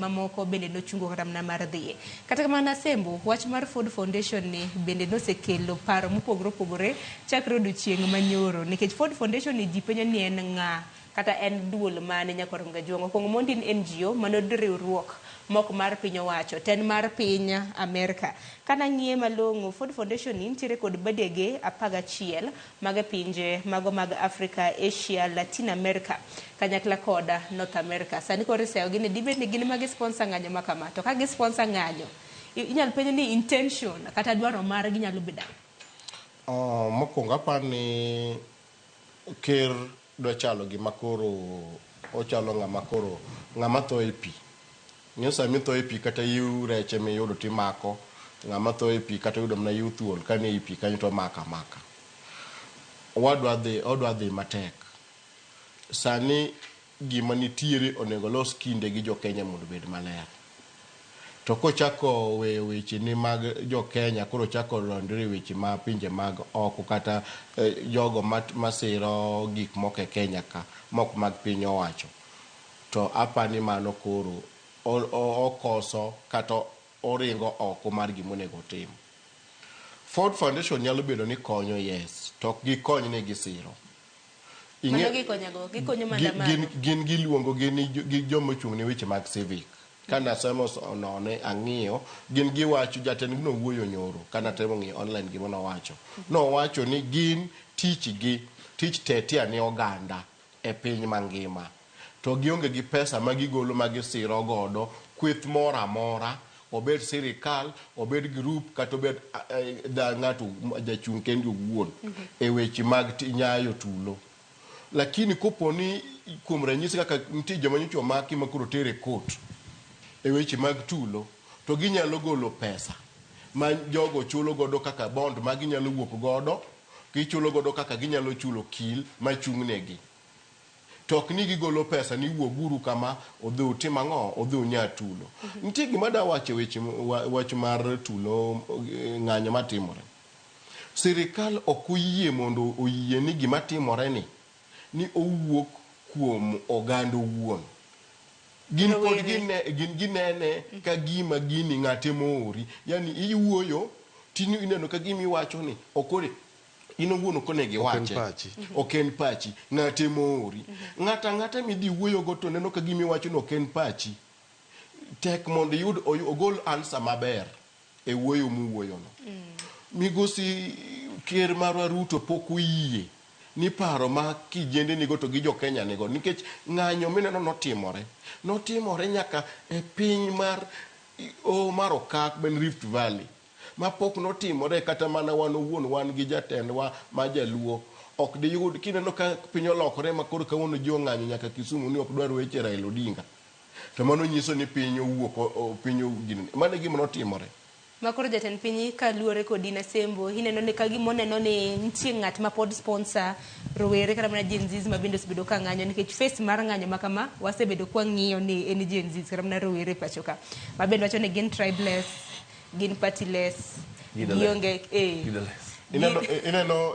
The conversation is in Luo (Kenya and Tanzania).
mamoko bende nochungo kata mana mar dhiye. Kata kamano Asembo, wach mar Ford Foundation ni bende nosekelo paro mopogore opogore chakre odiochieng' manyoro nikech Ford Foundation ni ji penjo ni en ng'a kata en duol mane Nyakwar Mgajuang'. Okwongo mondi en NGO, mano riwruok mok mar piny owacho, to en mar piny Amerka. Kanang'iye malong'o, Ford Foundation ni nitiere kod badege 11 mag e pinje mago mag Africa, Asia, Latin America kanyakla kod North America. Sani koro iseyogi ni dibed ni gin ema gi sponsor ng'anyo ma kama. To ka gi sponsor ng'anyo, inyalo penj ni intention kata dwaro margi nyalo bedo ang'o? Mokwongo aparo ni ker dwa chalo gima koro ochalo ng'ama koro ng'ama tho e pi. Ing'e sama itho e pi kata yiw rech ema iyudo to imako, ng'ama tho e pi kata oyudo mana yiw thuol ka ni ei pi kanyo to omako amaka. Wadwa dhi, odwa dhi matek. Sani gima nitiere onego olos kinde gi jo Kenya mondo obed maler. To kochako weyo weche ni mag jo Kenya koro ochako donjore e weche ma pinje mag oko kata jogo masiro gik moko e Kenya ka mok mag piny owacho to apani mano koro okoso kata oringo oko mar gima onego otim. Ford Foundation nyalo bedo ni konyo yes, to ok gikony ni gisiro. Mano gikonyago, gikonyo maandamano. Gin giluongo gin gi joma ochung' ne weche mag civic. Kane asemo none ang'iyo, gin giwacho, jatendgi nowuoyo nyoro, kane atemo ng'iyo online gima nowacho. Nowacho ni gin tich gi, tich tetea ne oganda e piny mangima. To gionge gi pesa ma gigolo ma gisiro godo kweth moro amora, obed sirikal, obed group kata obed ng'ato jachung' kende owuon e weche mag nyayo tulo. Lakini kopo ni kuom ranyisi kaka nitie joma nyocha omaki ma koro oter e court e weche mag tulo, to ginyalo golo pesa ma jogo chulo godo kaka bond ma ginyalo wuok godo, gichulo godo kaka ginyalo chulo okil machung' negi. To ok ni gigolo pesa ni wuoguru kama udhi utim ang'o, udhi unya tulo. Nitie gima adwa wacho e weche wach mar tulo ng'anyo matimore. Sirikal ok oyie mondo oyie ni gima timore ni, ni owuok kuom oganda owuon. Gin pod gine, gin ginene ka gima gini ng'ate moori. Yani iwuoyo tini ineno ka gima iwacho ni ok ori in owuon ok onego Ok en iwache. pachi. Ok en pachi. Ng'ate moori. Ng'ato ang'ata midhi wuoyogo to neno ka gima iwacho ni ok en pachi. Tek mondo iyud ogol answer maber e wuoyo muwuoyono. Migosi ker marwa Ruto pok oyie ni paro ma kijende nigo to gi jo Kenya nigo nikech ng'anyo mineno notimore. Notimore nyaka e piny mar o mar Okak ben Rift Valley. Ma pok notimore kata mana wan owuon wan gi jatendwa ma jaluo ok diyud kineno ka piny olokore ma koro kawuono ji ong'anyo nyaka Kisumu ni ok dwar weche Raila Odinga. To mano nyiso ni piny owuok piny ginene. Mano e gima notimore. Ma koro jatend piny kaluwore kodi Nasembo, ineno ni ka gima oneno ni nitie ng'at ma pod sponsor rowere kata mana Gen Zs ma bende osebedo ka ng'anyo nikech face mar ng'anyo ma kama wasebedo kwang'iyo ni en Gen Zs kata mana rowere e pacho ka. Ma bende wacho ni gin tribeless, gin partyless, Leaderless. gionge eh. Leaderless. Ineno, ineno